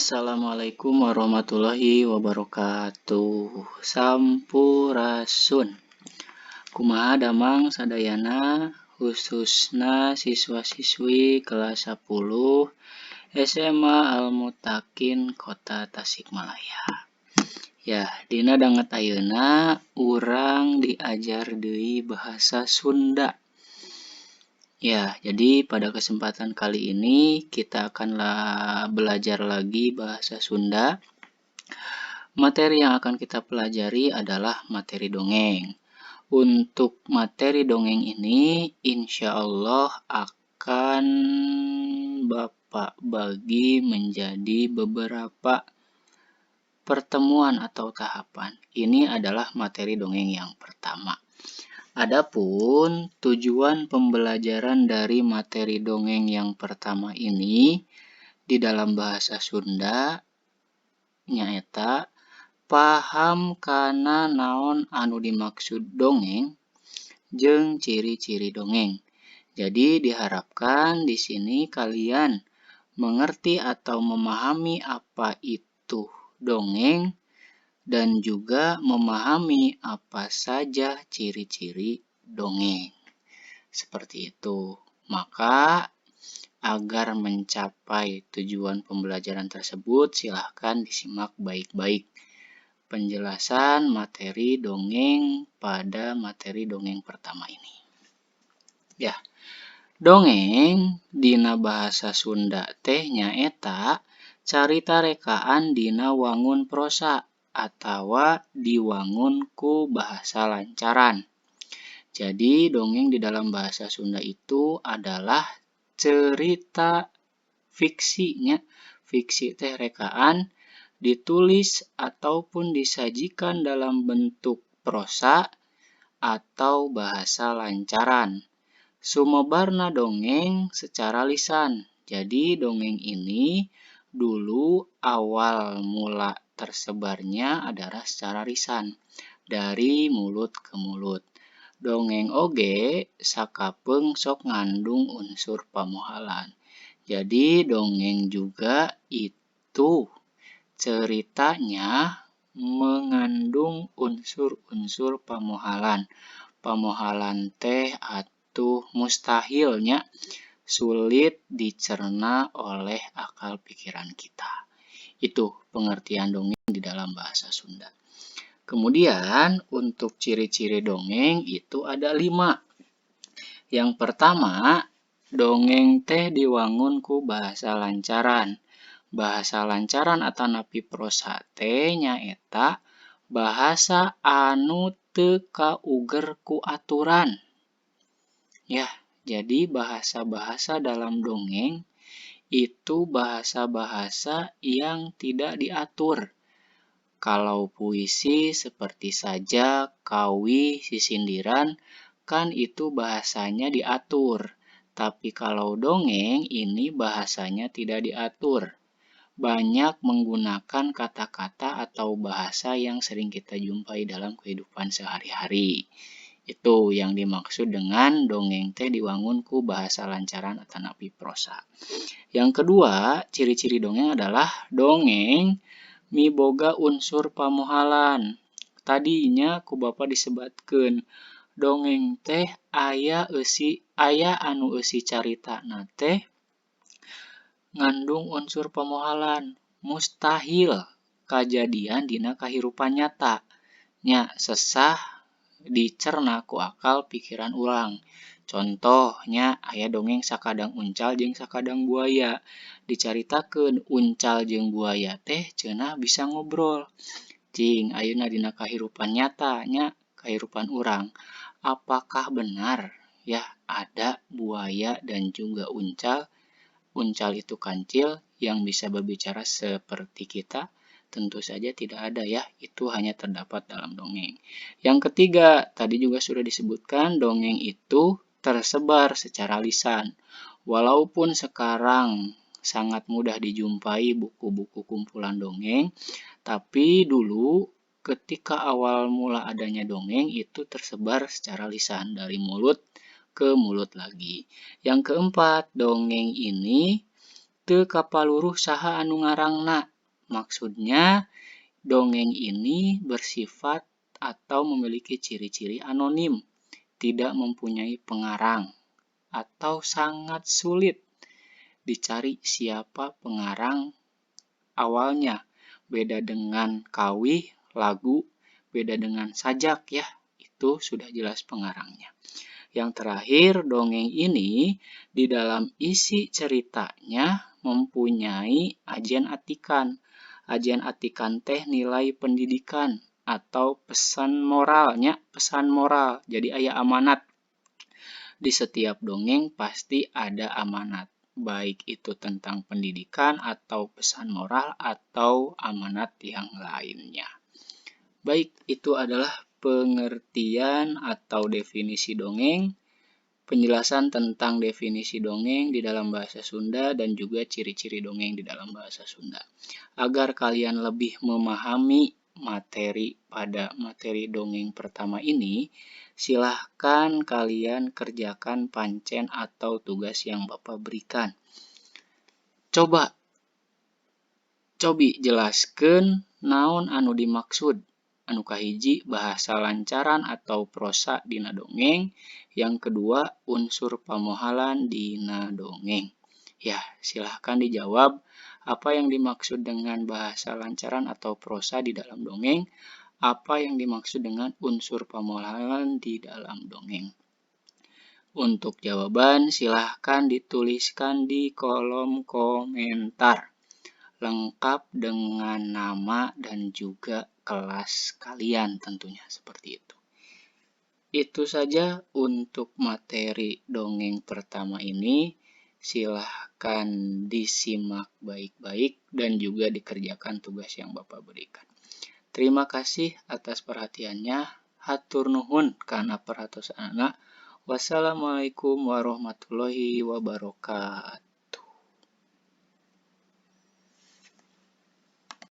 Assalamualaikum warahmatullahi wabarakatuh. Sampurasun. Kumaha damang sadayana, khususna siswa-siswi kelas 10 SMA Al Muttaqin Kota Tasikmalaya. Ya, dina danget ayeuna urang diajar deui bahasa Sunda. Ya, jadi pada kesempatan kali ini kita akan belajar lagi bahasa Sunda. Materi yang akan kita pelajari adalah materi dongeng. Untuk materi dongeng ini, insya Allah akan Bapak bagi menjadi beberapa pertemuan atau tahapan. Ini adalah materi dongeng yang pertama. Adapun tujuan pembelajaran dari materi dongeng yang pertama ini di dalam bahasa Sunda nyaeta paham kana naon anu dimaksud dongeng jeung ciri-ciri dongeng. Jadi, diharapkan di sini kalian mengerti atau memahami apa itu dongeng dan juga memahami apa saja ciri-ciri dongeng. Seperti itu. Maka agar mencapai tujuan pembelajaran tersebut, silahkan disimak baik-baik penjelasan materi dongeng pada materi dongeng pertama ini. Ya, dongeng dina bahasa Sunda teh nyaeta carita rekaan dina wangun prosa atawa diwangun ku bahasa lancaran. Jadi, dongeng di dalam bahasa Sunda itu adalah cerita fiksinya. Fiksi teh rekaan, ditulis ataupun disajikan dalam bentuk prosa atau bahasa lancaran. Sumebarna dongeng secara lisan. Jadi, dongeng ini dulu awal mula tersebarnya adalah secara lisan, dari mulut ke mulut. Dongeng oge sakapeung sok ngandung unsur pamohalan. Jadi, dongeng juga itu ceritanya mengandung unsur-unsur pamohalan. Pamohalan teh atuh mustahil nya, sulit dicerna oleh akal pikiran kita. Itu pengertian dongeng di dalam bahasa Sunda. Kemudian untuk ciri-ciri dongeng itu ada 5. Yang pertama, dongeng teh diwangun ku bahasa lancaran. Bahasa lancaran atanapi prosa teh nyaeta bahasa anu teu kauger ku aturan. Ya, jadi bahasa-bahasa dalam dongeng itu bahasa-bahasa yang tidak diatur. Kalau puisi seperti sajak, kawih, sisindiran, kan itu bahasanya diatur. Tapi kalau dongeng ini bahasanya tidak diatur. Banyak menggunakan kata-kata atau bahasa yang sering kita jumpai dalam kehidupan sehari-hari. Itu yang dimaksud dengan dongeng teh diwangun ku bahasa lancaran atanapi prosa. Yang kedua, ciri-ciri dongeng adalah dongeng miboga unsur pamohalan. Tadinya ku Bapak disebatkeun dongeng teh aya eusi, aya anu eusi caritana teh ngandung unsur pamohalan, mustahil kajadian dina kahirupan nyata. Nya, sesah dicerna ku akal pikiran urang. Contohnya, aya dongeng Sakadang Uncal jeung Sakadang Buaya. Dicaritakeun uncal jeung buaya teh cenah bisa ngobrol. Cing, ayeuna dina kahirupan nyata nya, kahirupan urang. Apakah benar ya ada buaya dan juga uncal? Uncal itu kancil yang bisa berbicara seperti kita? Tentu saja tidak ada ya, itu hanya terdapat dalam dongeng. Yang ketiga, tadi juga sudah disebutkan, dongeng itu tersebar secara lisan. Walaupun sekarang sangat mudah dijumpai buku-buku kumpulan dongeng, tapi dulu ketika awal mula adanya dongeng itu tersebar secara lisan dari mulut ke mulut lagi. Yang keempat, dongeng ini teu kapaluruh saha anu ngarangna. Maksudnya, dongeng ini bersifat atau memiliki ciri-ciri anonim, tidak mempunyai pengarang, atau sangat sulit dicari siapa pengarang awalnya. Beda dengan kawih, lagu, beda dengan sajak ya, itu sudah jelas pengarangnya. Yang terakhir, dongeng ini di dalam isi ceritanya mempunyai ajen atikan. Ajen atikan teh nilai pendidikan atau pesan moralnya, pesan moral. Jadi aya amanat. Di setiap dongeng pasti ada amanat, baik itu tentang pendidikan atau pesan moral atau amanat yang lainnya. Baik, itu adalah pengertian atau definisi dongeng, penjelasan tentang definisi dongeng di dalam bahasa Sunda dan juga ciri-ciri dongeng di dalam bahasa Sunda. Agar kalian lebih memahami materi pada materi dongeng pertama ini, silahkan kalian kerjakan pancen atau tugas yang Bapak berikan. Coba, cobi jelaskan naon anu dimaksud. Anu kahiji, bahasa lancaran atau prosa dina dongeng. Yang kedua, unsur pamohalan dina dongeng. Ya, silahkan dijawab apa yang dimaksud dengan bahasa lancaran atau prosa di dalam dongeng, apa yang dimaksud dengan unsur pamohalan di dalam dongeng. Untuk jawaban silahkan dituliskan di kolom komentar, lengkap dengan nama dan juga kelas kalian tentunya seperti itu. Itu saja untuk materi dongeng pertama ini. Silahkan disimak baik-baik dan juga dikerjakan tugas yang Bapak berikan. Terima kasih atas perhatiannya. Hatur nuhun kana perhatosanana. Wassalamualaikum warahmatullahi wabarakatuh.